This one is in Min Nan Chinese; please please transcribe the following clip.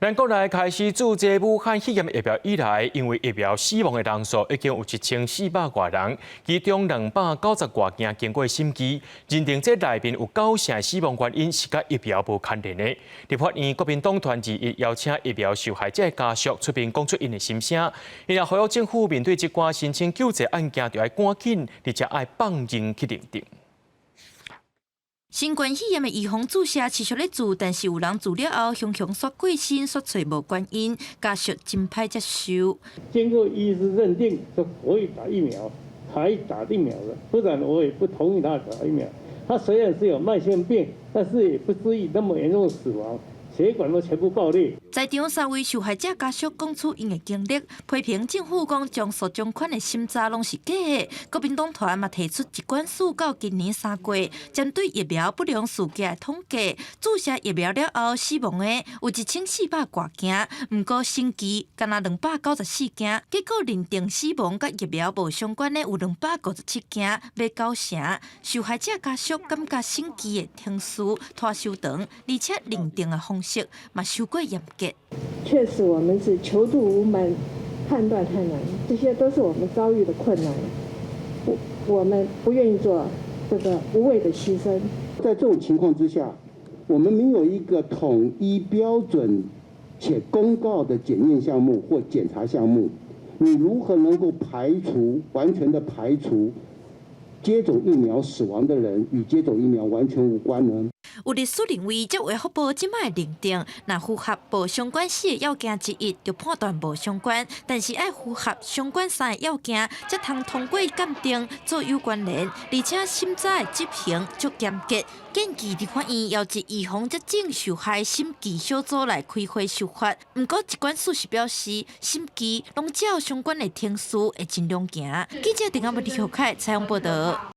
咱國內開始注射武漢肺炎疫苗以來，因為疫苗死亡的人數已經有1400外人，其中290外件經過審計，認定這內面有九成死亡原因是佮疫苗無牽連的。立法院國民黨團二一邀請疫苗受害者家屬出面講出𪜶的心聲，𪜶也呼籲政府面對這寡申請救濟案件，著愛趕緊，而且愛放任去認定。新冠肺炎的預防注射持續咧注，但是有人注了後，雄雄煞過身，煞揣無原因，家屬真歹接受。經過醫師認定，說可以打疫苗，才打疫苗的，不然我也不同意他打疫苗。他雖然是有慢性病，但是也不至於那麼嚴重死亡。血管都全部爆裂。在場三位受害者家屬講出𪜶的經歷，批評政府講上述種款的審查攏是假的。國民黨團嘛提出疾管署到今年3月，針對疫苗不良事件的統計，注射疫苗了後死亡的有1400外件，毋過審計干焦294件，結果認定死亡佮疫苗無相關的有257件，欲九成。受害者家屬感覺審計的程序拖傷長，而且認定的方式嘛傷過嚴格。確實，我們是求助無門，判斷太難，這些都是我們遭遇的困難。我們不願意做這個無謂的犧牲。在這種情況之下，我們沒有一個統一標準且公告的檢驗項目或檢查項目，你如何能夠排除完全的排除接種疫苗死亡的人與接種疫苗完全無關呢？有律師認為，這衛福部這擺認定，若符合無相關四個要件之一，就判斷無相關；但是愛符合相關三個要件，才通通過鑑定做有關聯，而且審查的執行足嚴格。建議立法院邀集預防接種受害審計小組來開會修法。毋過疾管署是表示，審計攏照相關的程序會盡量行。記者鄧阿伯李小凱採訪報道。